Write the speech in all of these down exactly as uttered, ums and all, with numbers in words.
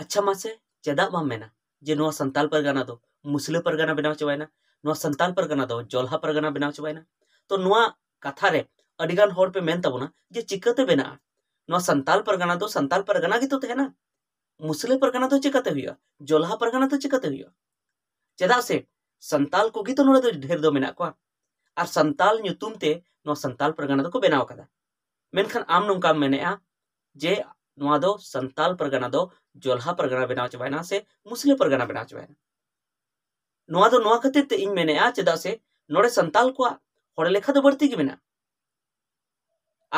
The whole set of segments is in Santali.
ᱟᱪᱪᱷᱟ ᱢᱟᱥᱮ, ᱪᱮᱫᱟᱜ ᱵᱟᱢ ᱢᱮᱱᱟ ᱡᱮ ᱱᱚᱣᱟ ᱥᱟᱱᱛᱟᱞ ᱯᱟᱨᱜᱟᱱᱟ ᱫᱚ ᱢᱩᱥᱞᱟᱹ ᱯᱟᱨᱜᱟᱱᱟ ᱵᱮᱱᱟᱣ ᱪᱟᱵᱟᱭᱮᱱᱟ, ᱱᱚᱣᱟ ᱥᱟᱱᱛᱟᱞ ᱯᱟᱨᱜᱟᱱᱟ ᱫᱚ ᱡᱚᱞᱦᱟ ᱯᱟᱨᱜᱟᱱᱟ ᱵᱮᱱᱟᱣ ᱪᱟᱵᱟᱭᱮᱱᱟ? ᱛᱚ ᱱᱚᱣᱟ ᱠᱟᱛᱷᱟ ᱨᱮ ᱟᱹᱰᱤᱜᱟᱱ ᱦᱚᱲ ᱯᱮ ᱢᱮᱱ ᱛᱟᱵᱚᱱᱟ ᱡᱮ ᱪᱤᱠᱟᱹᱛᱮ ᱵᱮᱱᱟᱜᱼᱟ? ᱱᱚᱣᱟ ᱥᱟᱱᱛᱟᱞ ᱯᱟᱨᱜᱟᱱᱟ ᱫᱚ ᱥᱟᱱᱛᱟᱞ ᱯᱟᱨᱜᱟᱱᱟ ᱜᱮᱛᱚ ᱛᱟᱦᱮᱱᱟ, ᱢᱩᱥᱞᱟᱹ ᱯᱟᱨᱜᱟᱱᱟ ᱫᱚ ᱪᱤᱠᱟᱹᱛᱮ ᱦᱩᱭᱩᱜᱼᱟ? ᱡᱚᱞᱦᱟ ᱯᱟᱨᱜᱟᱱᱟ ᱫᱚ ᱪᱤᱠᱟᱹᱛᱮ ᱦᱩᱭᱩᱜᱼᱟ? ᱪᱮᱫᱟᱜ ᱥᱮ ᱥᱟᱱᱛᱟᱞ ᱠᱚᱜᱮ ᱛᱚ ᱱᱚᱰᱮ ᱫᱚ ᱰᱷᱮᱨ ᱫᱚ ᱢᱮᱱᱟᱜ ᱠᱚᱣᱟ, ᱟᱨ ᱥᱟᱱᱛᱟᱞ ᱧᱩᱛᱩᱢ ᱛᱮ ᱱᱚᱣᱟ ᱥᱟᱱᱛᱟᱞ ᱯᱟᱨᱜᱟᱱᱟ ᱫᱚᱠᱚ ᱵᱮᱱᱟᱣ ᱟᱠᱟᱫᱟ᱾ ᱢᱮᱱᱠᱷᱟᱱ ᱟᱢ ᱱᱚᱝᱠᱟᱢ ᱢᱮᱱᱮᱫᱼᱟ ᱡᱮ ᱱᱚᱣᱟ ᱫᱚ ᱥᱟᱱᱛᱟᱞ ᱯᱟᱨᱜᱟᱱᱟ ᱫᱚ ᱡᱚᱞᱦᱟ ᱯᱟᱨᱜᱟᱱᱟ ᱵᱮᱱᱟᱣ ᱪᱟᱵᱟᱭᱮᱱᱟ ᱥᱮ ᱢᱩᱥᱞᱟᱹ ᱯᱟᱨᱜᱟᱱᱟ ᱵᱮᱱᱟᱣ ᱪᱟᱵᱟᱭᱮᱱᱟ᱾ ᱱᱚᱣᱟ ᱫᱚ ᱱᱚᱣᱟ ᱠᱷᱟᱹᱛᱤᱨ ᱛᱮ ᱤᱧ ᱢᱮᱱᱮᱫᱼᱟ, ᱪᱮᱫᱟᱜ ᱥᱮ ᱱᱚᱰᱮ ᱥᱟᱱᱛᱟᱞ ᱠᱚᱣᱟᱜ ᱦᱚᱲ ᱞᱮᱠᱷᱟ ᱫᱚ ᱵᱟᱹᱲᱛᱤ ᱜᱮ ᱢᱮᱱᱟᱜᱼᱟ,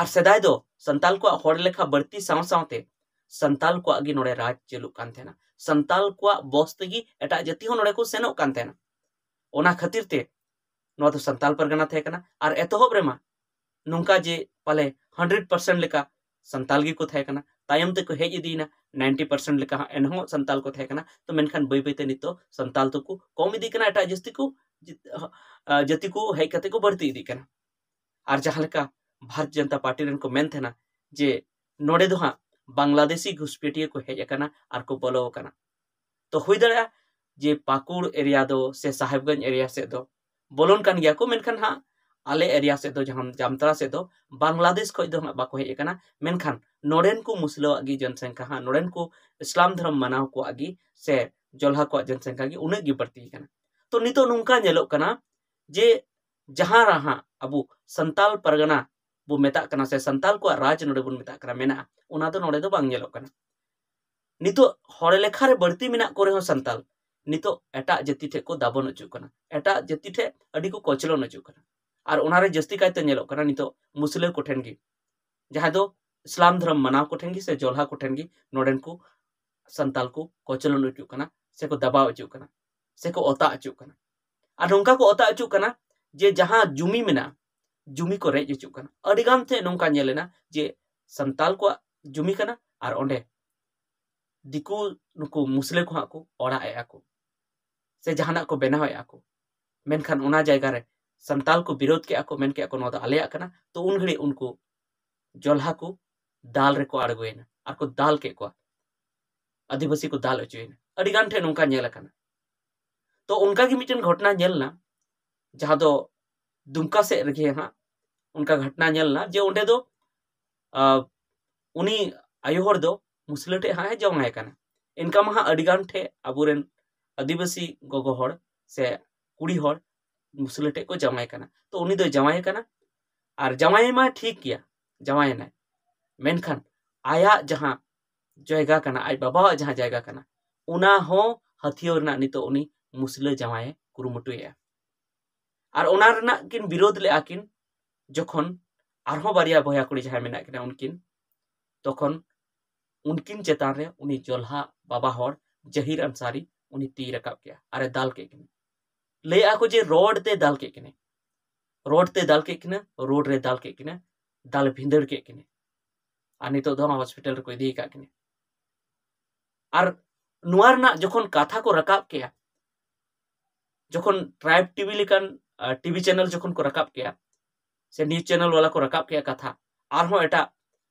ᱟᱨ ᱥᱮᱫᱟᱭ ᱫᱚ ᱥᱟᱱᱛᱟᱞ ᱠᱚᱣᱟᱜ ᱦᱚᱲ ᱞᱮᱠᱷᱟ ᱵᱟᱹᱲᱛᱤ ᱥᱟᱶ ᱥᱟᱶᱛᱮ ᱥᱟᱱᱛᱟᱞ ᱠᱚᱣᱟᱜ ᱜᱮ ᱱᱚᱰᱮ ᱨᱟᱡᱽ ᱪᱟᱹᱞᱩᱜ ᱠᱟᱱ ᱛᱟᱦᱮᱱᱟ᱾ ᱥᱟᱱᱛᱟᱞ ᱠᱚᱣᱟᱜ ᱵᱚᱥ ᱛᱮᱜᱮ ᱮᱴᱟᱜ ᱡᱟᱹᱛᱤ ᱦᱚᱸ ᱱᱚᱰᱮ ᱠᱚ ᱥᱮᱱᱚᱜ ᱠᱟᱱ ᱛᱟᱦᱮᱱᱟ᱾ ᱚᱱᱟ ᱠᱷᱟᱹᱛᱤᱨ ᱛᱮ ᱱᱚᱣᱟ ᱫᱚ ᱥᱟᱱᱛᱟᱞ ᱯᱟᱨᱜᱟᱱᱟ ᱛᱟᱦᱮᱸ ᱠᱟᱱᱟ᱾ ᱟᱨ ᱮᱛᱚᱦᱚᱵ ᱨᱮᱢᱟ ᱱᱚᱝᱠᱟ ᱡᱮ ᱯᱟᱞᱮ ᱦᱟᱱᱰᱨᱮᱰ ᱯᱟᱨᱥᱮᱱᱴ ᱞᱮᱠᱟ ᱥᱟᱱᱛᱟᱞ ᱜᱮᱠᱚ ᱛᱟᱦᱮᱸ ᱠᱟᱱᱟ, ᱛᱟᱭᱚᱢ ᱛᱮᱠᱚ ᱦᱮᱡ ᱤᱫᱤᱭᱮᱱᱟ, ᱱᱟᱭᱤᱱᱴᱤ ᱯᱟᱨᱥᱮᱱᱴ ᱞᱮᱠᱟ ᱦᱟᱸᱜ ᱮᱱᱦᱚᱸ ᱥᱟᱱᱛᱟᱞ ᱠᱚ ᱛᱟᱦᱮᱸ ᱠᱟᱱᱟ᱾ ᱛᱚ ᱢᱮᱱᱠᱷᱟᱱ ᱵᱟᱹᱭ ᱵᱟᱹᱭᱛᱮ ᱱᱤᱛᱚᱜ ᱥᱟᱱᱛᱟᱞ ᱫᱚᱠᱚ ᱠᱚᱢ ᱤᱫᱤᱜ ᱠᱟᱱᱟ, ᱮᱴᱟᱜ ᱡᱟᱹᱥᱛᱤ ᱠᱚ ᱡᱟᱹ-, ᱟ, ᱡᱟᱹᱛᱤ ᱠᱚ ᱦᱮᱡ ᱠᱟᱛᱮ ᱠᱚ ᱵᱟᱹᱲᱛᱤ ᱤᱫᱤᱜ ᱠᱟᱱᱟ᱾ ᱟᱨ ᱡᱟᱦᱟᱸ ᱞᱮᱠᱟ ᱵᱷᱟᱨᱚᱛ ᱡᱚᱱᱚᱛᱟ ᱯᱟᱨᱴᱤ ᱨᱮᱱ ᱠᱚ ᱢᱮᱱ ᱛᱟᱦᱮᱱᱟ ᱡᱮ ᱱᱚᱰᱮ ᱫᱚ ᱦᱟᱸᱜ ᱵᱟᱝᱞᱟᱫᱮᱥᱤ ᱜᱷᱩᱥᱯᱮᱴᱤᱭᱟᱹ ᱠᱚ ᱦᱮᱡ ᱟᱠᱟᱱᱟ ᱟᱨ ᱠᱚ ᱵᱚᱞᱚ ᱟᱠᱟᱱᱟ᱾ ᱛᱚ ᱦᱩᱭ ᱫᱟᱲᱮᱭᱟᱜᱼᱟ ᱡᱮ ᱯᱟᱹᱠᱩᱲ ᱮᱨᱤᱭᱟ ᱫᱚ ᱥᱮ ᱥᱟᱦᱮᱵᱽᱜᱚᱸᱡᱽ ᱮᱨᱤᱭᱟ ᱥᱮᱫ ᱫᱚ ᱵᱚᱞᱚᱱ ᱠᱟᱱ ᱜᱮᱭᱟ ᱠᱚ, ᱢᱮᱱᱠᱷᱟᱱ ᱦᱟᱸᱜ ᱟᱞᱮ ᱮᱨᱤᱭᱟ ᱥᱮᱫ ᱫᱚ, ᱡᱟᱦᱟᱸ ᱡᱟᱢᱛᱟᱲᱟ ᱥᱮᱫ ᱫᱚ ᱵᱟᱝᱞᱟᱫᱮᱥ ᱠᱷᱚᱱ ᱫᱚ ᱦᱟᱸᱜ ᱵᱟᱠᱚ ᱦᱮᱡ ᱟᱠᱟᱱᱟ᱾ ᱢᱮᱱᱠᱷᱟᱱ ᱱᱚᱰᱮᱱ ᱠᱚ ᱢᱩᱥᱞᱟᱹᱣᱟᱜ ᱜᱮ ᱡᱚᱱᱥᱚᱝᱠᱷᱟ ᱦᱟᱸᱜ, ᱱᱚᱰᱮᱱ ᱠᱚ ᱤᱥᱞᱟᱢ ᱫᱷᱚᱨᱚᱢ ᱢᱟᱱᱟᱣ ᱠᱚᱣᱟᱜ ᱜᱮ ᱥᱮ ᱡᱚᱞᱦᱟ ᱠᱚᱣᱟᱜ ᱡᱚᱱᱥᱚᱝᱠᱷᱟ ᱜᱮ ᱩᱱᱟᱹᱜ ᱜᱮ ᱵᱟᱹᱲᱛᱤ ᱟᱠᱟᱱᱟ᱾ ᱛᱚ ᱱᱤᱛᱚᱜ ᱱᱚᱝᱠᱟ ᱧᱮᱞᱚᱜ ᱠᱟᱱᱟ ᱡᱮ ᱡᱟᱦᱟᱸ ᱨᱮ ᱦᱟᱸᱜ ᱟᱵᱚ ᱥᱟᱱᱛᱟᱞ ᱯᱟᱨᱜᱟᱱᱟ ᱵᱚ ᱢᱮᱛᱟᱜ ᱠᱟᱱᱟ ᱥᱮ ᱥᱟᱱᱛᱟᱞ ᱠᱚᱣᱟᱜ ᱨᱟᱡᱽ ᱱᱚᱰᱮ ᱵᱚᱱ ᱢᱮᱛᱟᱜ ᱠᱟᱱᱟ ᱢᱮᱱᱟᱜᱼᱟ, ᱚᱱᱟ ᱫᱚ ᱱᱚᱰᱮ ᱫᱚ ᱵᱟᱝ ᱧᱮᱞᱚᱜ ᱠᱟᱱᱟ᱾ ᱱᱤᱛᱚᱜ ᱦᱚᱲ ᱞᱮᱠᱷᱟ ᱨᱮ ᱵᱟᱹᱲᱛᱤ ᱢᱮᱱᱟᱜ ᱠᱚ ᱨᱮᱦᱚᱸ ᱥᱟᱱᱛᱟᱞ ᱱᱤᱛᱚᱜ ᱮᱴᱟᱜ ᱡᱟᱹᱛᱤ ᱴᱷᱮᱱ ᱠᱚ ᱫᱟᱵᱚᱱ ᱚᱪᱚᱜ ᱠᱟᱱᱟ, ᱮᱴᱟᱜ ᱡᱟᱹᱛᱤ ᱴᱷᱮᱱ ᱟᱹᱰᱤ ᱠᱚ ᱠᱚᱪᱞᱚᱱ ᱚᱪᱚᱜ ᱠᱟᱱᱟ᱾ ᱟᱨ ᱚᱱᱟᱨᱮ ᱡᱟᱹᱥᱛᱤ ᱠᱟᱭᱛᱮ ᱧᱮᱞᱚᱜ ᱠᱟᱱᱟ ᱱᱤᱛᱚᱜ ᱢᱩᱥᱞᱟᱹ ᱠᱚᱴᱷᱮᱱ ᱜᱮ, ᱡᱟᱦᱟᱸᱭ ᱫᱚ ᱤᱥᱞᱟᱢ ᱫᱷᱚᱨᱚᱢ ᱢᱟᱱᱟᱣ ᱠᱚᱴᱷᱮᱱ ᱜᱮ ᱥᱮ ᱡᱚᱞᱦᱟ ᱠᱚᱴᱷᱮᱱ ᱜᱮ ᱱᱚᱰᱮᱱ ᱠᱚ ᱥᱟᱱᱛᱟᱞ ᱠᱚ ᱠᱚᱪᱞᱚᱱ ᱚᱪᱚᱜ ᱠᱟᱱᱟ ᱥᱮᱠᱚ ᱫᱟᱵᱟᱣ ᱚᱪᱚᱜ ᱠᱟᱱᱟ ᱥᱮᱠᱚ ᱚᱛᱟ ᱚᱪᱚᱜ ᱠᱟᱱᱟ᱾ ᱟᱨ ᱱᱚᱝᱠᱟ ᱠᱚ ᱚᱛᱟ ᱚᱪᱚᱜ ᱠᱟᱱᱟ ᱡᱮ ᱡᱟᱦᱟᱸ ᱡᱩᱢᱤ ᱢᱮᱱᱟᱜᱼᱟ, ᱡᱩᱢᱤ ᱠᱚ ᱨᱮᱡ ᱚᱪᱚᱜ ᱠᱟᱱᱟ᱾ ᱟᱹᱰᱤ ᱜᱟᱱ ᱛᱮ ᱱᱚᱝᱠᱟ ᱧᱮᱞ ᱮᱱᱟ ᱡᱮ ᱥᱟᱱᱛᱟᱞ ᱠᱚᱣᱟᱜ ᱡᱩᱢᱤ ᱠᱟᱱᱟ ᱟᱨ ᱚᱸᱰᱮ ᱫᱤᱠᱩ, ᱱᱩᱠᱩ ᱢᱩᱥᱞᱟᱹ ᱠᱚ ᱦᱟᱸᱜ ᱠᱚ ᱚᱲᱟᱜ ᱮᱜᱼᱟ ᱠᱚ ᱥᱮ ᱡᱟᱦᱟᱱᱟᱜ ᱠᱚ ᱵᱮᱱᱟᱣᱮᱫᱼᱟ ᱠᱚ᱾ ᱢᱮᱱᱠᱷᱟᱱ ᱚᱱᱟ ᱡᱟᱭᱜᱟ ᱨᱮ ᱥᱟᱱᱛᱟᱞ ᱠᱚ ᱵᱤᱨᱳᱫ ᱠᱮᱜᱼᱟ ᱠᱚ, ᱢᱮᱱ ᱠᱮᱜᱼᱟ ᱠᱚ, "ᱱᱚᱣᱟ ᱫᱚ ᱟᱞᱮᱭᱟᱜ ᱠᱟᱱᱟ᱾" ᱛᱚ ᱩᱱ ᱜᱷᱟᱹᱲᱤᱡ ᱩᱱᱠᱩ ᱡᱚᱞᱦᱟ ᱠᱚ ᱫᱟᱞ ᱨᱮᱠᱚ ᱟᱬᱜᱚᱭᱮᱱᱟ ᱟᱨ ᱠᱚ ᱫᱟᱞ ᱠᱮᱫ ᱠᱚᱣᱟ᱾ ᱟᱹᱫᱤᱵᱟᱹᱥᱤ ᱠᱚ ᱫᱟᱞ ᱦᱚᱪᱚᱭᱮᱱᱟ᱾ ᱟᱹᱰᱤ ᱜᱟᱱ ᱴᱷᱮᱱ ᱱᱚᱝᱠᱟ ᱧᱮᱞ ᱟᱠᱟᱱᱟ᱾ ᱛᱚ ᱚᱱᱠᱟ ᱜᱮ ᱢᱤᱫᱴᱮᱱ ᱜᱷᱚᱴᱚᱱᱟ ᱧᱮᱞ ᱮᱱᱟ, ᱡᱟᱦᱟᱸ ᱫᱚ ᱫᱩᱢᱠᱟ ᱥᱮᱫ ᱨᱮᱜᱮ ᱦᱟᱸᱜ ᱚᱱᱠᱟ ᱜᱷᱚᱴᱚᱱᱟ ᱧᱮᱞ ᱮᱱᱟ ᱡᱮ ᱚᱸᱰᱮ ᱫᱚ ᱟᱸ, ᱩᱱᱤ ᱟᱭᱳ ᱦᱚᱲ ᱫᱚ ᱢᱩᱥᱞᱟᱹ ᱴᱷᱮᱡ ᱦᱟᱸᱜ ᱮ ᱡᱟᱶᱟᱭ ᱠᱟᱱᱟ᱾ ᱮᱱᱠᱟ ᱢᱟ ᱦᱟᱸᱜ ᱟᱹᱰᱤ ᱜᱟᱱ ᱴᱷᱮᱡ ᱟᱵᱚᱨᱮᱱ ᱟᱹᱫᱤᱵᱟᱹᱥᱤ ᱜᱚᱜᱚ ᱦᱚᱲ ᱥᱮ ᱠᱩᱲᱤ ᱦᱚᱲ ᱢᱩᱥᱞᱟᱹ ᱴᱷᱮᱡ ᱠᱚ ᱡᱟᱶᱟᱭ ᱠᱟᱱᱟ᱾ ᱛᱚ ᱩᱱᱤ ᱫᱚᱭ ᱡᱟᱶᱟᱭ ᱠᱟᱱᱟ, ᱟᱨ ᱡᱟᱶᱟᱭ ᱢᱟ ᱴᱷᱤᱠ ᱜᱮᱭᱟ, ᱡᱟᱶᱟᱭ ᱮᱱᱟᱭ, ᱢᱮᱱᱠᱷᱟᱱ ᱟᱭᱟᱜ ᱡᱟᱦᱟᱸ ᱡᱟᱭᱜᱟ ᱠᱟᱱᱟ, ᱟᱡ ᱵᱟᱵᱟᱣᱟᱜ ᱡᱟᱦᱟᱸ ᱡᱟᱭᱜᱟ ᱠᱟᱱᱟ, ᱚᱱᱟ ᱦᱚᱸ ᱦᱟᱹᱛᱭᱟᱹᱣ ᱨᱮᱱᱟᱜ ᱱᱤᱛᱚᱜ ᱩᱱᱤ ᱢᱩᱥᱞᱟᱹ ᱡᱟᱶᱟᱭᱮ ᱠᱩᱨᱩᱢᱩᱴᱩᱭᱮᱫᱼᱟ᱾ ᱟᱨ ᱚᱱᱟ ᱨᱮᱱᱟᱜ ᱠᱤᱱ ᱵᱤᱨᱳᱫ ᱞᱮᱫᱼᱟ ᱠᱤᱱ, ᱡᱚᱠᱷᱚᱱ ᱟᱨᱦᱚᱸ ᱵᱟᱨᱭᱟ ᱵᱚᱭᱦᱟ ᱠᱩᱲᱤ ᱡᱟᱦᱟᱸᱭ ᱢᱮᱱᱟᱜ ᱠᱤᱱᱟ ᱩᱱᱠᱤᱱ, ᱛᱚᱠᱷᱚᱱ ᱩᱱᱠᱤᱱ ᱪᱮᱛᱟᱱ ᱨᱮ ᱩᱱᱤ ᱡᱚᱞᱦᱟ ᱵᱟᱵᱟ ᱦᱚᱲ ᱡᱟᱦᱤᱨ ᱟᱱᱥᱟᱨᱤ ᱩᱱᱤ ᱛᱤᱭ ᱨᱟᱠᱟᱵ ᱠᱮᱜᱼᱟ ᱟᱨᱮ ᱫᱟᱞ ᱠᱮᱫ ᱠᱤᱱᱟ᱾ ᱞᱟᱹᱭᱮᱫᱼᱟ ᱠᱚ ᱡᱮ ᱨᱚᱰ ᱛᱮ ᱫᱟᱞ ᱠᱮᱫ ᱠᱤᱱᱟ, ᱨᱚᱰ ᱛᱮ ᱫᱟᱞ ᱠᱮᱫ ᱠᱤᱱᱟ, ᱨᱚᱰ ᱨᱮ ᱫᱟᱞ ᱠᱮᱫ ᱠᱤᱱᱟ, ᱫᱟᱞ ᱵᱷᱤᱸᱫᱟᱹᱲ ᱠᱮᱫ ᱠᱤᱱᱟ᱾ ᱟᱨ ᱱᱤᱛᱚᱜ ᱫᱚ ᱦᱚᱥᱯᱤᱴᱟᱞ ᱨᱮᱠᱚ ᱤᱫᱤ ᱟᱠᱟᱫ ᱠᱤᱱᱟ᱾ ᱟᱨ ᱱᱚᱣᱟ ᱨᱮᱱᱟᱜ ᱡᱚᱠᱷᱚᱱ ᱠᱟᱛᱷᱟ ᱠᱚ ᱨᱟᱠᱟᱵ ᱠᱮᱜᱼᱟ, ᱡᱚᱠᱷᱚᱱ ᱴᱨᱟᱭᱤᱵᱽ ᱴᱤᱵᱷᱤ ᱞᱮᱠᱟᱱ ᱴᱤᱵᱷᱤ ᱪᱮᱱᱮᱞ ᱡᱚᱠᱷᱚᱱ ᱠᱚ ᱨᱟᱠᱟᱵ ᱠᱮᱜᱼᱟ, ᱥᱮ ᱱᱤᱭᱩᱡᱽ ᱪᱮᱱᱮᱞ ᱣᱟᱞᱟ ᱠᱚ ᱨᱟᱠᱟᱵ ᱠᱮᱜᱼᱟ ᱠᱟᱛᱷᱟ, ᱟᱨᱦᱚᱸ ᱮᱴᱟᱜ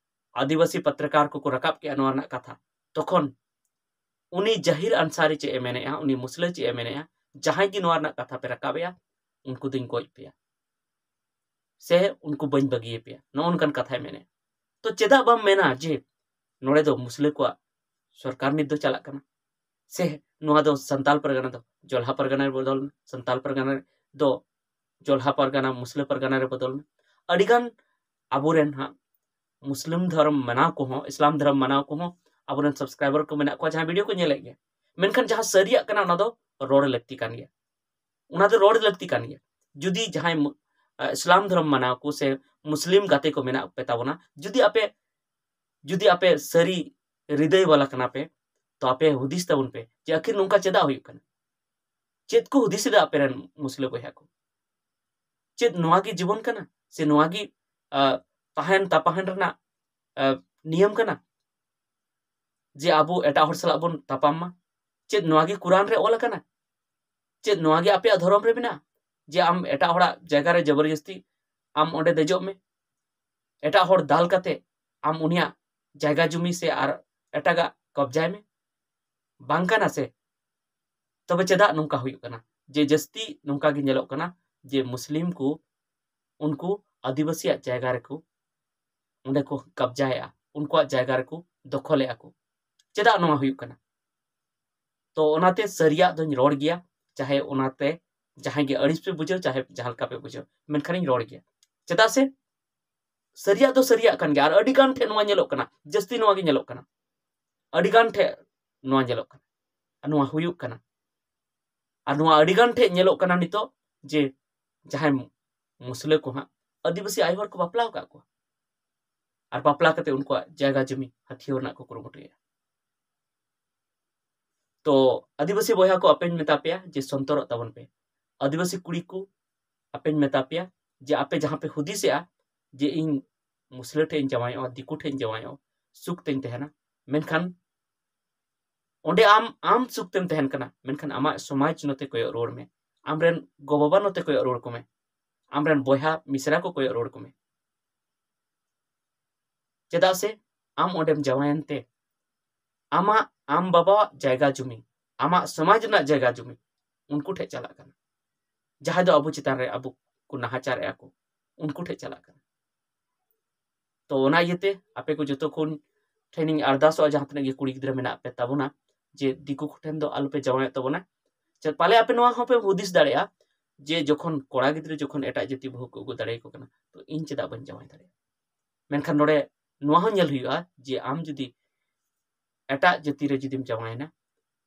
ᱟᱹᱫᱤᱵᱟᱹᱥᱤ ᱯᱚᱛᱨᱤᱠᱟᱨ ᱠᱚᱠᱚ ᱨᱟᱠᱟᱵ ᱠᱮᱜᱼᱟ ᱱᱚᱣᱟ ᱨᱮᱱᱟᱜ ᱠᱟᱛᱷᱟ, ᱛᱚᱠᱷᱚᱱ ᱩᱱᱤ ᱡᱟᱦᱤᱨ ᱟᱱᱥᱟᱨᱤ ᱪᱮᱫ ᱮ ᱢᱮᱱᱮᱜᱼᱟ, ᱩᱱᱤ ᱢᱩᱥᱞᱟᱹ ᱪᱮᱫ ᱮ ᱢᱮᱱᱮᱜᱼᱟ, ᱡᱟᱦᱟᱸᱭ ᱜᱮ ᱱᱚᱣᱟ ᱨᱮᱱᱟᱜ ᱠᱟᱛᱷᱟ ᱯᱮ ᱨᱟᱠᱟᱵᱮᱜᱼᱟ, ᱩᱱᱠᱩ ᱫᱚᱧ ᱜᱚᱡ ᱯᱮᱭᱟ, ᱥᱮ ᱩᱱᱠᱩ ᱵᱟᱹᱧ ᱵᱟᱹᱜᱤᱭᱟᱯᱮᱭᱟ, ᱱᱚᱜᱼᱚ ᱱᱚᱝᱠᱟᱱ ᱠᱟᱛᱷᱟᱭ ᱢᱮᱱᱮᱜᱼᱟ᱾ ᱛᱚ ᱪᱮᱫᱟᱜ ᱵᱟᱢ ᱢᱮᱱᱟ ᱡᱮ ᱱᱚᱰᱮ ᱫᱚ ᱢᱩᱥᱞᱟᱹ ᱠᱚᱣᱟᱜ ᱥᱚᱨᱠᱟᱨ ᱱᱤᱛ ᱫᱚ ᱪᱟᱞᱟᱜ ᱠᱟᱱᱟ, ᱥᱮ ᱱᱚᱣᱟ ᱫᱚ ᱥᱟᱱᱛᱟᱞ ᱯᱟᱨᱜᱟᱱᱟ ᱫᱚ ᱡᱚᱞᱦᱟ ᱯᱟᱨᱜᱟᱱᱟ ᱨᱮ ᱵᱚᱫᱚᱞ ᱮᱱᱟ, ᱥᱟᱱᱛᱟᱞ ᱯᱟᱨᱜᱟᱱᱟ ᱫᱚ ᱡᱚᱞᱦᱟ ᱯᱟᱨᱜᱟᱱᱟ, ᱢᱩᱥᱞᱟᱹ ᱯᱟᱨᱜᱟᱱᱟ ᱨᱮ ᱵᱚᱫᱚᱞ ᱮᱱᱟ? ᱟᱹᱰᱤᱜᱟᱱ ᱟᱵᱚᱨᱮᱱ ᱦᱟᱸᱜ ᱢᱩᱥᱞᱤᱢ ᱫᱷᱚᱨᱚᱢ ᱢᱟᱱᱟᱣ ᱠᱚᱦᱚᱸ, ᱤᱥᱞᱟᱢ ᱫᱷᱚᱨᱚᱢ ᱢᱟᱱᱟᱣ ᱠᱚᱦᱚᱸ ᱟᱵᱚᱨᱮᱱ ᱥᱟᱵᱥᱠᱨᱟᱭᱵᱟᱨ ᱠᱚ ᱢᱮᱱᱟᱜ ᱠᱚᱣᱟ, ᱡᱟᱦᱟᱸ ᱵᱷᱤᱰᱤᱭᱳ ᱠᱚ ᱧᱮᱞᱮᱫ ᱜᱮᱭᱟ, ᱢᱮᱱᱠᱷᱟᱱ ᱡᱟᱦᱟᱸ ᱥᱟᱹᱨᱤᱭᱟᱜ ᱠᱟᱱᱟ ᱚᱱᱟ ᱫᱚ ᱨᱚᱲ ᱞᱟᱹᱠᱛᱤ ᱠᱟᱱ ᱜᱮᱭᱟ, ᱚᱱᱟ ᱫᱚ ᱨᱚᱲ ᱞᱟᱹᱠᱛᱤ ᱠᱟᱱ ᱜᱮᱭᱟ᱾ ᱡᱩᱫᱤ ᱡᱟᱦᱟᱸᱭ ᱢᱩ-, ᱟ, ᱤᱥᱞᱟᱢ ᱫᱷᱚᱨᱚᱢ ᱢᱟᱱᱟᱣ ᱠᱚ ᱥᱮ ᱢᱩᱥᱞᱤᱢ ᱜᱟᱛᱮ ᱠᱚ ᱢᱮᱱᱟᱜ ᱯᱮ ᱛᱟᱵᱚᱱᱟ, ᱡᱩᱫᱤ ᱟᱯᱮ, ᱡᱩᱫᱤ ᱟᱯᱮ ᱥᱟᱹᱨᱤ ᱦᱨᱤᱫᱟᱹᱭ ᱣᱟᱞᱟ ᱠᱟᱱᱟ ᱯᱮ, ᱛᱚ ᱟᱯᱮ ᱦᱩᱫᱤᱥ ᱛᱟᱵᱚᱱ ᱯᱮ ᱡᱮ ᱟᱹᱠᱷᱤᱨ ᱱᱚᱝᱠᱟ ᱪᱮᱫᱟᱜ ᱦᱩᱭᱩᱜ ᱠᱟᱱᱟ? ᱪᱮᱫ ᱠᱚ ᱦᱩᱫᱤᱥ ᱮᱫᱟ ᱟᱯᱮᱨᱮᱱ ᱢᱩᱥᱞᱟᱹ ᱵᱚᱭᱦᱟ ᱠᱚ? ᱪᱮᱫ ᱱᱚᱣᱟ ᱜᱮ ᱡᱤᱵᱚᱱ ᱠᱟᱱᱟ? ᱥᱮ ᱱᱚᱣᱟ ᱜᱮ, ᱟ, ᱛᱟᱦᱮᱱ ᱛᱟᱯᱟᱦᱮᱱ ᱨᱮᱱᱟᱜ, ᱟ, ᱱᱤᱭᱚᱢ ᱠᱟᱱᱟ ᱡᱮ ᱟᱵᱚ ᱮᱴᱟᱜ ᱦᱚᱲ ᱥᱟᱞᱟᱜ ᱵᱚᱱ ᱛᱟᱯᱟᱢ ᱢᱟ? ᱪᱮᱫ ᱱᱚᱣᱟ ᱜᱮ ᱠᱩᱨᱟᱱ ᱨᱮ ᱚᱞ ᱟᱠᱟᱱᱟ? ᱪᱮᱫ ᱱᱚᱣᱟ ᱜᱮ ᱟᱯᱮᱭᱟᱜ ᱫᱷᱚᱨᱚᱢ ᱨᱮ ᱢᱮᱱᱟᱜᱼᱟ ᱡᱮ ᱟᱢ ᱮᱴᱟᱜ ᱦᱚᱲᱟᱜ ᱡᱟᱭᱜᱟ ᱨᱮ ᱡᱚᱵᱚᱨᱡᱚᱥᱛᱤ ᱟᱢ ᱚᱸᱰᱮ ᱫᱮᱡᱚᱜ ᱢᱮ, ᱮᱴᱟᱜ ᱦᱚᱲ ᱫᱟᱞ ᱠᱟᱛᱮ ᱟᱢ ᱩᱱᱤᱭᱟᱜ ᱡᱟᱭᱜᱟ ᱡᱩᱢᱤ ᱥᱮ ᱟᱨ ᱮᱴᱟᱜᱟᱜ ᱠᱚᱵᱡᱟᱭ ᱢᱮ? ᱵᱟᱝ ᱠᱟᱱᱟ ᱥᱮ? ᱛᱚᱵᱮ ᱪᱮᱫᱟᱜ ᱱᱚᱝᱠᱟ ᱦᱩᱭᱩᱜ ᱠᱟᱱᱟ ᱡᱮ ᱡᱟᱹᱥᱛᱤ ᱱᱚᱝᱠᱟ ᱜᱮ ᱧᱮᱞᱚᱜ ᱠᱟᱱᱟ ᱡᱮ ᱢᱩᱥᱞᱤᱢ ᱠᱚ ᱩᱱᱠᱩ ᱟᱹᱫᱤᱵᱟᱹᱥᱤᱭᱟᱜ ᱡᱟᱭᱜᱟ ᱨᱮᱠᱚ, ᱚᱸᱰᱮ ᱠᱚ ᱠᱟᱵᱽᱡᱟᱭᱮᱜᱼᱟ, ᱩᱱᱠᱩᱣᱟᱜ ᱡᱟᱭᱜᱟ ᱨᱮᱠᱚ ᱫᱚᱠᱷᱚᱞᱮᱜᱼᱟ ᱠᱚ? ᱪᱮᱫᱟᱜ ᱱᱚᱣᱟ ᱦᱩᱭᱩᱜ ᱠᱟᱱᱟ? ᱛᱚ ᱚᱱᱟᱛᱮ ᱥᱟᱹᱨᱤᱭᱟᱜ ᱫᱚᱧ ᱨᱚᱲ ᱜᱮᱭᱟ, ᱪᱟᱦᱮ ᱚᱱᱟᱛᱮ ᱡᱟᱦᱟᱸᱭ ᱜᱮ ᱟᱹᱲᱤᱥ ᱯᱮ ᱵᱩᱡᱷᱟᱹᱣ, ᱪᱟᱦᱮ ᱡᱟᱦᱟᱸ ᱞᱮᱠᱟ ᱯᱮ ᱵᱩᱡᱷᱟᱹᱣ, ᱢᱮᱱᱠᱷᱟᱱᱤᱧ ᱨᱚᱲ ᱜᱮᱭᱟ᱾ ᱪᱮᱫᱟᱜ ᱥᱮ ᱥᱟᱹᱨᱤᱭᱟᱜ ᱫᱚ ᱥᱟᱹᱨᱤᱭᱟᱜ ᱠᱟᱱ ᱜᱮᱭᱟ᱾ ᱟᱨ ᱟᱹᱰᱤ ᱜᱟᱱ ᱴᱷᱮᱱ ᱱᱚᱣᱟ ᱧᱮᱞᱚᱜ ᱠᱟᱱᱟ, ᱡᱟᱹᱥᱛᱤ ᱱᱚᱣᱟ ᱜᱮ ᱧᱮᱞᱚᱜ ᱠᱟᱱᱟ, ᱟᱹᱰᱤ ᱜᱟᱱ ᱴᱷᱮᱱ ᱱᱚᱣᱟ ᱧᱮᱞᱚᱜ ᱠᱟᱱᱟ, ᱟᱨ ᱱᱚᱣᱟ ᱦᱩᱭᱩᱜ ᱠᱟᱱᱟ᱾ ᱟᱨ ᱱᱚᱣᱟ ᱟᱹᱰᱤ ᱜᱟᱱ ᱴᱷᱮᱱ ᱧᱮᱞᱚᱜ ᱠᱟᱱᱟ ᱱᱤᱛᱚᱜ ᱡᱮ ᱡᱟᱦᱟᱸᱭ ᱢᱩᱥᱞᱟᱹ ᱠᱚ ᱦᱟᱸᱜ ᱟᱹᱫᱤᱵᱟᱹᱥᱤ ᱟᱭᱳ ᱦᱚᱲ ᱠᱚ ᱵᱟᱯᱞᱟ ᱟᱠᱟᱫ ᱠᱚᱣᱟ, ᱟᱨ ᱵᱟᱯᱞᱟ ᱠᱟᱛᱮ ᱩᱱᱠᱩᱣᱟᱜ ᱡᱟᱭᱜᱟ ᱡᱚᱢᱤ ᱦᱟᱹᱛᱭᱟᱹᱣ ᱨᱮᱱᱟᱜ ᱠᱚ ᱠᱩᱨᱩᱢᱩᱴᱩᱭᱮᱫᱼᱟ᱾ ᱛᱚ ᱟᱹᱫᱤᱵᱟᱹᱥᱤ ᱵᱚᱭᱦᱟ ᱠᱚ, ᱟᱯᱮᱧ ᱢᱮᱛᱟ ᱯᱮᱭᱟ ᱡᱮ ᱥᱚᱱᱛᱚᱨᱚᱜ ᱛᱟᱵᱚᱱ ᱯᱮ᱾ ᱟᱹᱫᱤᱵᱟᱹᱥᱤ ᱠᱩᱲᱤ ᱠᱚ, ᱟᱯᱮᱧ ᱢᱮᱛᱟ ᱯᱮᱭᱟ ᱡᱮ ᱟᱯᱮ ᱡᱟᱦᱟᱸ ᱯᱮ ᱦᱩᱫᱤᱥᱮᱜᱼᱟ ᱡᱮ ᱤᱧ ᱢᱩᱥᱞᱟᱹ ᱴᱷᱮᱱ ᱤᱧ ᱡᱟᱶᱟᱭᱚᱜᱼᱟ, ᱫᱤᱠᱩ ᱴᱷᱮᱱ ᱤᱧ ᱡᱟᱶᱟᱭᱚᱜᱼᱟ, ᱥᱩᱠ ᱛᱮᱧ ᱛᱟᱦᱮᱱᱟ, ᱢᱮᱱᱠᱷᱟᱱ ᱚᱸᱰᱮ ᱟᱢ, ᱟᱢ ᱥᱩᱠ ᱛᱮᱢ ᱛᱟᱦᱮᱱ ᱠᱟᱱᱟ, ᱢᱮᱱᱠᱷᱟᱱ ᱟᱢᱟᱜ ᱥᱚᱢᱟᱡᱽ ᱱᱚᱛᱮ ᱠᱚᱭᱚᱜ ᱨᱩᱣᱟᱹᱲ ᱢᱮ, ᱟᱢᱨᱮᱱ ᱜᱚ-ᱵᱟᱵᱟ ᱱᱚᱛᱮ ᱠᱚᱭᱚᱜ ᱨᱩᱣᱟᱹᱲ ᱠᱚᱢᱮ, ᱟᱢᱨᱮᱱ ᱵᱚᱭᱦᱟ ᱢᱤᱥᱨᱟ ᱠᱚ ᱠᱚᱭᱚᱜ ᱨᱩᱣᱟᱹᱲ ᱠᱚᱢᱮ᱾ ᱪᱮᱫᱟᱜ ᱥᱮ ᱟᱢ ᱚᱸᱰᱮᱢ ᱡᱟᱶᱟᱭᱮᱱ ᱛᱮ ᱟᱢᱟᱜ, ᱟᱢ ᱵᱟᱵᱟᱣᱟᱜ ᱡᱟᱭᱜᱟ ᱡᱩᱢᱤ, ᱟᱢᱟᱜ ᱥᱚᱢᱟᱡᱽ ᱨᱮᱱᱟᱜ ᱡᱟᱭᱜᱟ ᱡᱩᱢᱤ ᱩᱱᱠᱩ ᱴᱷᱮᱡ ᱪᱟᱞᱟᱜ ᱠᱟᱱᱟ, ᱡᱟᱦᱟᱸᱭ ᱫᱚ ᱟᱵᱚ ᱪᱮᱛᱟᱱ ᱨᱮ ᱟᱵᱚ ᱠᱚ ᱱᱟᱦᱟᱪᱟᱨᱮᱜᱼᱟ ᱠᱚ, ᱩᱱᱠᱩ ᱴᱷᱮᱡ ᱪᱟᱞᱟᱜ ᱠᱟᱱᱟ᱾ ᱛᱚ ᱚᱱᱟ ᱤᱭᱟᱹᱛᱮ ᱟᱯᱮ ᱠᱚ ᱡᱚᱛᱚ ᱠᱷᱚᱱ ᱴᱷᱮᱱᱤᱧ ᱟᱨᱫᱟᱥᱚᱜᱼᱟ, ᱡᱟᱦᱟᱸ ᱛᱤᱱᱟᱹᱜ ᱜᱮ ᱠᱩᱲᱤ ᱜᱤᱫᱽᱨᱟᱹ ᱢᱮᱱᱟᱜ ᱯᱮ ᱛᱟᱵᱚᱱᱟ, ᱡᱮ ᱫᱤᱠᱩ ᱠᱚᱴᱷᱮᱱ ᱫᱚ ᱟᱞᱚᱯᱮ ᱡᱟᱶᱟᱭᱚᱜ ᱛᱟᱵᱚᱱᱟ᱾ ᱪᱮᱫ ᱯᱟᱞᱮ ᱟᱯᱮ ᱱᱚᱣᱟ ᱦᱚᱸᱯᱮ ᱦᱩᱫᱤᱥ ᱫᱟᱲᱮᱭᱟᱜᱼᱟ ᱡᱮ ᱡᱚᱠᱷᱚᱱ ᱠᱚᱲᱟ ᱜᱤᱫᱽᱨᱟᱹ ᱡᱚᱠᱷᱚᱱ ᱮᱴᱟᱜ ᱡᱟᱹᱛᱤ ᱵᱟᱹᱦᱩ ᱠᱚ ᱟᱹᱜᱩ ᱫᱟᱲᱮᱭᱟᱠᱚ ᱠᱟᱱᱟ, ᱛᱚ ᱤᱧ ᱪᱮᱫᱟᱜ ᱵᱟᱹᱧ ᱡᱟᱶᱟᱭ ᱫᱟᱲᱮᱭᱟᱜᱼᱟ? ᱢᱮᱱᱠᱷᱟᱱ ᱱᱚᱰᱮ ᱱᱚᱣᱟ ᱦᱚᱸ ᱧᱮᱞ ᱦᱩᱭᱩᱜᱼᱟ ᱡᱮ ᱟᱢ ᱡᱩᱫᱤ ᱮᱴᱟᱜ ᱡᱟᱹᱛᱤ ᱨᱮ ᱡᱩᱫᱤᱢ ᱡᱟᱶᱟᱭᱮᱱᱟ,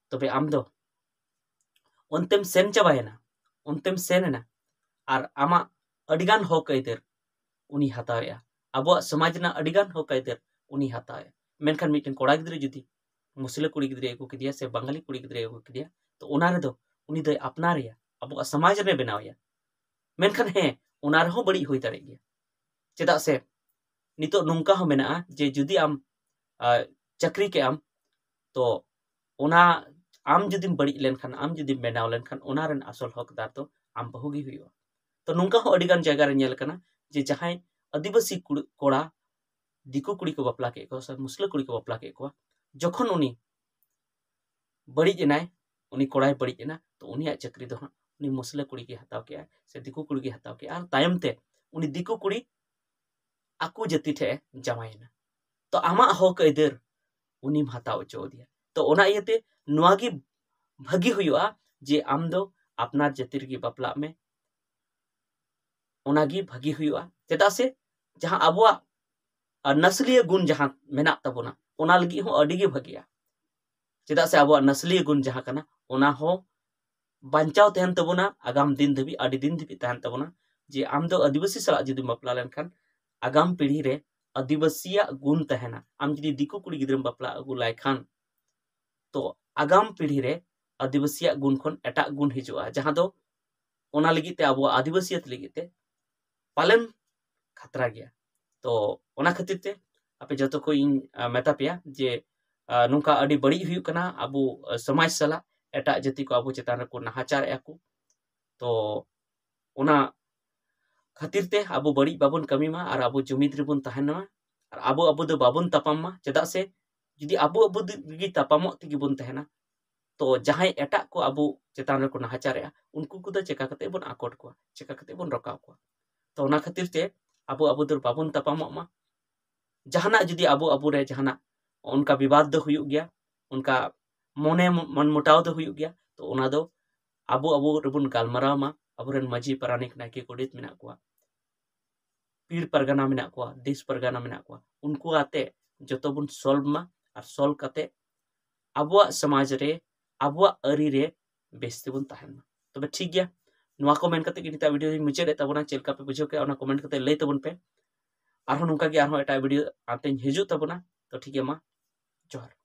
ᱛᱚᱵᱮ ᱟᱢ ᱫᱚ ᱚᱱᱛᱮᱢ ᱥᱮᱱ ᱪᱟᱵᱟᱭᱮᱱᱟ, ᱚᱱᱛᱮᱢ ᱥᱮᱱ ᱮᱱᱟ, ᱟᱨ ᱟᱢᱟᱜ ᱟᱹᱰᱤᱜᱟᱱ ᱦᱚᱠ ᱟᱹᱭᱫᱟᱹᱨ ᱩᱱᱤ ᱦᱟᱛᱟᱣᱮᱜᱼᱟ, ᱟᱵᱚᱣᱟᱜ ᱥᱚᱢᱟᱡᱽ ᱨᱮᱱᱟᱜ ᱟᱹᱰᱤᱜᱟᱱ ᱦᱚᱠ ᱟᱹᱭᱫᱟᱹᱨ ᱩᱱᱤ ᱦᱟᱛᱟᱣᱮᱜᱼᱟ᱾ ᱢᱮᱱᱠᱷᱟᱱ ᱢᱤᱫᱴᱮᱱ ᱠᱚᱲᱟ ᱜᱤᱫᱽᱨᱟᱹ ᱡᱩᱫᱤ ᱢᱩᱥᱞᱟᱹ ᱠᱩᱲᱤ ᱜᱤᱫᱽᱨᱟᱹᱭ ᱟᱹᱜᱩ ᱠᱮᱫᱮᱭᱟ ᱥᱮ ᱵᱟᱝᱜᱟᱞᱤ ᱠᱩᱲᱤ ᱜᱤᱫᱽᱨᱟᱹᱭ ᱟᱹᱜᱩ ᱠᱮᱫᱮᱭᱟ, ᱛᱚ ᱚᱱᱟ ᱨᱮᱫᱚ ᱩᱱᱤ ᱫᱚᱭ ᱟᱯᱱᱟᱨᱮᱭᱟ, ᱟᱵᱚᱣᱟᱜ ᱥᱚᱢᱟᱡᱽ ᱨᱮ ᱵᱮᱱᱟᱣᱮᱭᱟ᱾ ᱢᱮᱱᱠᱷᱟᱱ ᱦᱮᱸ, ᱚᱱᱟ ᱨᱮᱦᱚᱸ ᱵᱟᱹᱲᱤᱡ ᱦᱩᱭ ᱫᱟᱲᱮᱭᱟᱜ ᱜᱮᱭᱟ᱾ ᱪᱮᱫᱟᱜ ᱥᱮ ᱱᱤᱛᱚᱜ ᱱᱚᱝᱠᱟ ᱦᱚᱸ ᱢᱮᱱᱟᱜᱼᱟ ᱡᱮ ᱡᱩᱫᱤ ᱟᱢ, ᱟ, ᱪᱟᱹᱠᱨᱤ ᱠᱮᱜ ᱟᱢ, ᱛᱚ ᱚᱱᱟ ᱟᱢ ᱡᱩᱫᱤᱢ ᱵᱟᱹᱲᱤᱡ ᱞᱮᱱᱠᱷᱟᱱ, ᱟᱢ ᱡᱩᱫᱤᱢ ᱵᱮᱱᱟᱣ ᱞᱮᱱᱠᱷᱟᱱ, ᱚᱱᱟ ᱨᱮᱱ ᱟᱥᱚᱞ ᱦᱚᱠᱫᱟᱨ ᱫᱚ ᱟᱢ ᱵᱟᱹᱦᱩ ᱜᱮ ᱦᱩᱭᱩᱜᱼᱟ᱾ ᱛᱚ ᱱᱚᱝᱠᱟ ᱦᱚᱸ ᱟᱹᱰᱤ ᱜᱟᱱ ᱡᱟᱭᱜᱟ ᱨᱮ ᱧᱮᱞ ᱠᱟᱱᱟ ᱡᱮ ᱡᱟᱦᱟᱸᱭ ᱟᱹᱫᱤᱵᱟᱹᱥᱤ ᱠᱩᱲᱤ, ᱠᱚᱲᱟ ᱫᱤᱠᱩ ᱠᱩᱲᱤ ᱠᱚ ᱵᱟᱯᱞᱟ ᱠᱮᱫ ᱠᱚᱣᱟ ᱥᱮ ᱢᱩᱥᱞᱟᱹ ᱠᱩᱲᱤ ᱠᱚ ᱵᱟᱯᱞᱟ ᱠᱮᱫ ᱠᱚᱣᱟ, ᱡᱚᱠᱷᱚᱱ ᱩᱱᱤ ᱵᱟᱹᱲᱤᱡ ᱮᱱᱟᱭ, ᱩᱱᱤ ᱠᱚᱲᱟᱭ ᱵᱟᱹᱲᱤᱡ ᱮᱱᱟ, ᱛᱚ ᱩᱱᱤᱭᱟᱜ ᱪᱟᱹᱠᱨᱤ ᱫᱚ ᱦᱟᱸᱜ ᱩᱱᱤ ᱢᱩᱥᱞᱟᱹ ᱠᱩᱲᱤ ᱜᱮ ᱦᱟᱛᱟᱣ ᱠᱮᱜᱼᱟᱭ ᱥᱮ ᱫᱤᱠᱩ ᱠᱩᱲᱤ ᱜᱮ ᱦᱟᱛᱟᱣ ᱠᱮᱜᱼᱟᱭ, ᱟᱨ ᱛᱟᱭᱚᱢ ᱛᱮ ᱩᱱᱤ ᱫᱤᱠᱩ ᱠᱩᱲᱤ ᱟᱠᱚ ᱡᱟᱹᱛᱤ ᱴᱷᱮᱱ ᱮ ᱡᱟᱶᱟᱭᱮᱱᱟ᱾ ᱛᱚ ᱟᱢᱟᱜ ᱦᱚᱠ ᱟᱹᱭᱫᱟᱹᱨ ᱩᱱᱤᱢ ᱦᱟᱛᱟᱣ ᱦᱚᱪᱚ ᱟᱫᱮᱭᱟ᱾ ᱛᱚ ᱚᱱᱟ ᱤᱭᱟᱹᱛᱮ ᱱᱚᱣᱟ ᱜᱮ ᱵᱷᱟᱹᱜᱤ ᱦᱩᱭᱩᱜᱼᱟ ᱡᱮ ᱟᱢ ᱫᱚ ᱟᱯᱱᱟᱨ ᱡᱟᱹᱛᱤ ᱨᱮᱜᱮ ᱵᱟᱯᱞᱟᱜ ᱢᱮ, ᱚᱱᱟᱜᱮ ᱵᱷᱟᱹᱜᱤ ᱦᱩᱭᱩᱜᱼᱟ᱾ ᱪᱮᱫᱟᱜ ᱥᱮ ᱡᱟᱦᱟᱸ ᱟᱵᱚᱣᱟᱜ, ᱟᱨ, ᱱᱟᱥᱞᱤᱭᱟᱹ ᱜᱩᱱ ᱡᱟᱦᱟᱸ ᱢᱮᱱᱟᱜ ᱛᱟᱵᱚᱱᱟ, ᱚᱱᱟ ᱞᱟᱹᱜᱤᱫ ᱦᱚᱸ ᱟᱹᱰᱤ ᱜᱮ ᱵᱷᱟᱹᱜᱤᱭᱟ᱾ ᱪᱮᱫᱟᱜ ᱥᱮ ᱟᱵᱚᱣᱟᱜ ᱱᱟᱥᱞᱤᱭᱟᱹ ᱜᱩᱱ ᱡᱟᱦᱟᱸ ᱠᱟᱱᱟ, ᱚᱱᱟ ᱦᱚᱸ ᱵᱟᱧᱪᱟᱣ ᱛᱟᱦᱮᱱ ᱛᱟᱵᱚᱱᱟ, ᱟᱜᱟᱢ ᱫᱤᱱ ᱫᱷᱟᱹᱵᱤᱡ, ᱟᱹᱰᱤ ᱫᱤᱱ ᱫᱷᱟᱹᱵᱤᱡ ᱛᱟᱦᱮᱱ ᱛᱟᱵᱚᱱᱟ᱾ ᱡᱮ ᱟᱢ ᱫᱚ ᱟᱹᱫᱤᱵᱟᱹᱥᱤ ᱥᱟᱞᱟᱜ ᱡᱩᱫᱤᱢ ᱵᱟᱯᱞᱟ ᱞᱮᱱᱠᱷᱟᱱ, ᱟᱜᱟᱢ ᱯᱤᱲᱦᱤ ᱨᱮ ᱟᱹᱫᱤᱵᱟᱹᱥᱤᱭᱟᱜ ᱜᱩᱱ ᱛᱟᱦᱮᱱᱟ᱾ ᱟᱢ ᱡᱩᱫᱤ ᱫᱤᱠᱩ ᱠᱩᱲᱤ ᱜᱤᱫᱽᱨᱟᱹᱢ ᱵᱟᱯᱞᱟ ᱟᱹᱜᱩ ᱞᱟᱭ ᱠᱷᱟᱱ, ᱛᱚ ᱟᱜᱟᱢ ᱯᱤᱲᱦᱤ ᱨᱮ ᱟᱹᱫᱤᱵᱟᱹᱥᱤᱭᱟᱜ ᱜᱩᱱ ᱠᱷᱚᱱ ᱮᱴᱟᱜ ᱜᱩᱱ ᱦᱤᱡᱩᱜᱼᱟ, ᱡᱟᱦᱟᱸ ᱫᱚ ᱚᱱᱟ ᱞᱟᱹᱜᱤᱫ ᱛᱮ, ᱟᱵᱚᱣᱟᱜ ᱟᱹᱫᱤᱵᱟᱹᱥᱤᱭᱟᱹᱛ ᱞᱟᱹᱜᱤᱫ ᱛᱮ ᱯᱟᱞᱮᱱ ᱠᱷᱟᱛᱨᱟ ᱜᱮᱭᱟ᱾ ᱛᱚ ᱚᱱᱟ ᱠᱷᱟᱹᱛᱤᱨ ᱛᱮ ᱟᱯᱮ ᱡᱚᱛᱚ ᱠᱚ ᱤᱧ, ᱟ, ᱢᱮᱛᱟ ᱯᱮᱭᱟ ᱡᱮ, ᱟ, ᱱᱚᱝᱠᱟ ᱟᱹᱰᱤ ᱵᱟᱹᱲᱤᱡ ᱦᱩᱭᱩᱜ ᱠᱟᱱᱟ ᱟᱵᱚ, ᱟ, ᱥᱚᱢᱟᱡᱽ ᱥᱟᱞᱟᱜ᱾ ᱮᱴᱟᱜ ᱡᱟᱹᱛᱤ ᱠᱚ ᱟᱵᱚ ᱪᱮᱛᱟᱱ ᱨᱮᱠᱚ ᱱᱟᱦᱟᱪᱟᱨᱮᱜᱼᱟ ᱠᱚ᱾ ᱛᱚ ᱚᱱᱟ ᱠᱷᱟᱹᱛᱤᱨ ᱛᱮ ᱟᱵᱚ ᱵᱟᱹᱲᱤᱡ ᱵᱟᱵᱚᱱ ᱠᱟᱹᱢᱤ ᱢᱟ ᱟᱨ ᱟᱵᱚ ᱡᱩᱢᱤᱫ ᱨᱮᱵᱚᱱ ᱛᱟᱦᱮᱱ ᱢᱟ᱾ ᱟᱨ ᱟᱵᱚ ᱟᱵᱚ ᱫᱚ ᱵᱟᱵᱚᱱ ᱛᱟᱯᱟᱢ ᱢᱟ, ᱪᱮᱫᱟᱜ ᱥᱮ ᱡᱩᱫᱤ ᱟᱵᱚ ᱟᱵᱚ ᱨᱮᱜᱮ ᱛᱟᱯᱟᱢᱚᱜ ᱛᱮᱜᱮ ᱵᱚᱱ ᱛᱟᱦᱮᱱᱟ, ᱛᱚ ᱡᱟᱦᱟᱸᱭ ᱮᱴᱟᱜ ᱠᱚ ᱟᱵᱚ ᱪᱮᱛᱟᱱ ᱨᱮᱠᱚ ᱱᱟᱦᱟᱪᱟᱨᱮᱜᱼᱟ, ᱩᱱᱠᱩ ᱠᱚᱫᱚ ᱪᱮᱠᱟ ᱠᱟᱛᱮ ᱵᱚᱱ ᱟᱠᱚᱴ ᱠᱚᱣᱟ, ᱪᱮᱠᱟ ᱠᱟᱛᱮ ᱵᱚᱱ ᱨᱚᱠᱟᱣ ᱠᱚᱣᱟ? ᱛᱚ ᱚᱱᱟ ᱠᱷᱟᱹᱛᱤᱨ ᱛᱮ ᱟᱵᱚ ᱟᱵᱚ ᱫᱚ ᱵᱟᱵᱚᱱ ᱛᱟᱯᱟᱢᱚᱜ ᱢᱟ᱾ ᱡᱟᱦᱟᱱᱟᱜ ᱡᱩᱫᱤ ᱟᱵᱚ ᱟᱵᱚ ᱨᱮ ᱡᱟᱦᱟᱱᱟᱜ ᱚᱱᱠᱟ ᱵᱤᱵᱟᱫ ᱫᱚ ᱦᱩᱭᱩᱜ ᱜᱮᱭᱟ, ᱚᱱᱠᱟ ᱢᱚᱱᱮ ᱢᱚᱱ ᱢᱚᱴᱟᱣ ᱫᱚ ᱦᱩᱭᱩᱜ ᱜᱮᱭᱟ, ᱛᱚ ᱚᱱᱟ ᱫᱚ ᱟᱵᱚ ᱟᱵᱚ ᱨᱮᱵᱚᱱ ᱜᱟᱞᱢᱟᱨᱟᱣ ᱢᱟ᱾ ᱟᱵᱚᱨᱮᱱ ᱢᱟᱹᱡᱷᱤ, ᱯᱟᱨᱟᱱᱤᱠ, ᱱᱟᱭᱠᱮ, ᱜᱚᱰᱮᱛ ᱢᱮᱱᱟᱜ ᱠᱚᱣᱟ, ᱯᱤᱲ ᱯᱟᱨᱜᱟᱱᱟ ᱢᱮᱱᱟᱜ ᱠᱚᱣᱟ, ᱫᱮᱥ ᱯᱟᱨᱜᱟᱱᱟ ᱢᱮᱱᱟᱜ ᱠᱚᱣᱟ, ᱩᱱᱠᱩ ᱟᱛᱮ ᱡᱚᱛᱚ ᱵᱚᱱ ᱥᱚᱞᱵᱷ ᱢᱟ᱾ ᱟᱨ ᱥᱚᱞᱵᱷ ᱠᱟᱛᱮ ᱟᱵᱚᱣᱟᱜ ᱥᱚᱢᱟᱡᱽ ᱨᱮ, ᱟᱵᱚᱣᱟᱜ ᱟᱹᱨᱤ ᱨᱮ ᱵᱮᱥ ᱛᱮᱵᱚᱱ ᱛᱟᱦᱮᱱ ᱢᱟ᱾ ᱛᱚᱵᱮ ᱴᱷᱤᱠ ᱜᱮᱭᱟ, ᱱᱚᱣᱟ ᱠᱚ ᱢᱮᱱ ᱠᱟᱛᱮ ᱜᱮ ᱱᱤᱛᱟᱜ ᱵᱷᱤᱰᱤᱭᱳ ᱫᱚᱧ ᱢᱩᱪᱟᱹᱫ ᱮᱫ ᱛᱟᱵᱚᱱᱟ᱾ ᱪᱮᱫ ᱞᱮᱠᱟ ᱯᱮ ᱵᱩᱡᱷᱟᱹᱣ ᱠᱮᱫᱟ, ᱚᱱᱟ ᱠᱚᱢᱮᱱᱴ ᱠᱟᱛᱮ ᱞᱟᱹᱭ ᱛᱟᱵᱚᱱ ᱯᱮ᱾ ᱟᱨᱦᱚᱸ ᱱᱚᱝᱠᱟ ᱜᱮ ᱟᱨᱦᱚᱸ ᱮᱴᱟᱜ ᱵᱷᱤᱰᱤᱭᱳ ᱟᱛᱮᱧ ᱦᱤᱡᱩᱜ ᱛᱟᱵᱚᱱᱟ᱾ ᱛᱚ ᱴᱷᱤᱠ ᱜᱮᱭᱟ, ᱢᱟ ᱡᱚᱦᱟᱨ᱾